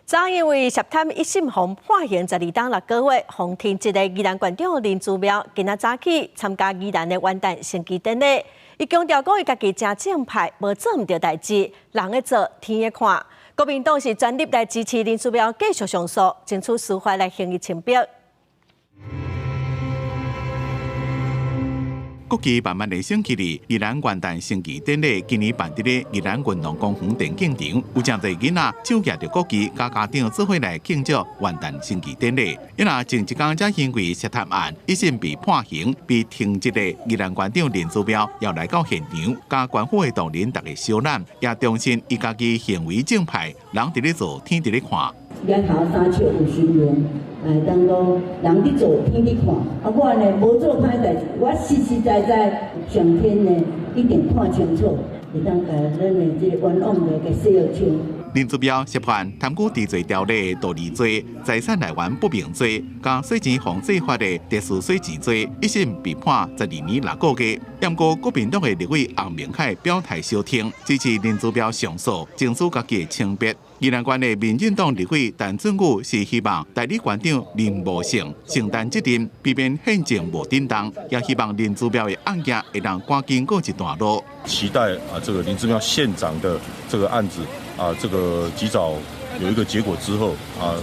昨因為涉貪一審予判刑12冬6個月，予停職的宜蘭縣長林姿妙，今仔早起參加宜蘭的元旦升旗典禮。伊強調講，伊家己誠正派，無做毋著代誌，人咧做，天咧看。國民黨是全力來支持林姿妙繼續上訴，爭取司法來還伊清白。國旗慢慢的升起哩，宜蘭元旦升旗典禮今年辦佇咧宜蘭運動公園電競場，有誠濟囡仔手舉著國旗，佮家長做伙來慶祝元旦升旗典禮。伊若前一工才因為涉貪案一審被判刑、被停職的宜蘭縣長林姿妙，又來到現場，佮縣府的同仁逐家相攬，也重申伊家己行為正派，人佇咧做，天佇咧看。額頭三尺有神明，會當講人佇做，天佇看。啊，我呢無做歹代誌，我實實在在上天呢一定看清楚，會當共咱的這個冤枉來共洗清。林姿妙涉犯貪污治罪條例盜利罪、財產來源不明罪、佮洗錢防制法的特殊洗錢罪，一審被判12年6個月。毋過國民黨的立委洪明凱表態相挺，支持林姿妙上訴，爭取家己的清白。宜蘭縣的民進黨立委陳俊武是希望代理縣長林茂勝承擔責任，避免憲政無振動，也希望林姿妙的案件會當趕緊告一段落。期待啊，這個林姿妙縣長的這個案子啊，這個及早有一個結果之後啊，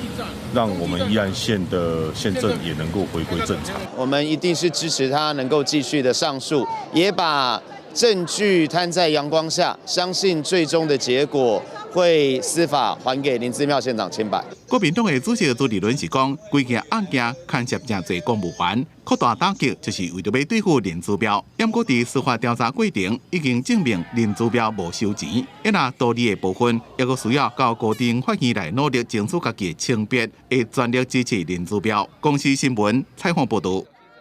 讓我們宜蘭縣的縣政也能夠回歸正常。我們一定是支持他能夠繼續的上訴，也把證據攤在陽光下，相信最終的結果會司法還給林姿妙縣長清白。國民黨的主席朱立倫是講，規件案件牽涉誠濟公務員，擴大打擊就是為著欲對付林姿妙。毋過佇司法調查過程已經證明林姿妙無收錢，抑若道理的部分，猶閣需要到高等法院來努力爭取家己的清白，會全力支持林姿妙。公視新聞採訪報導。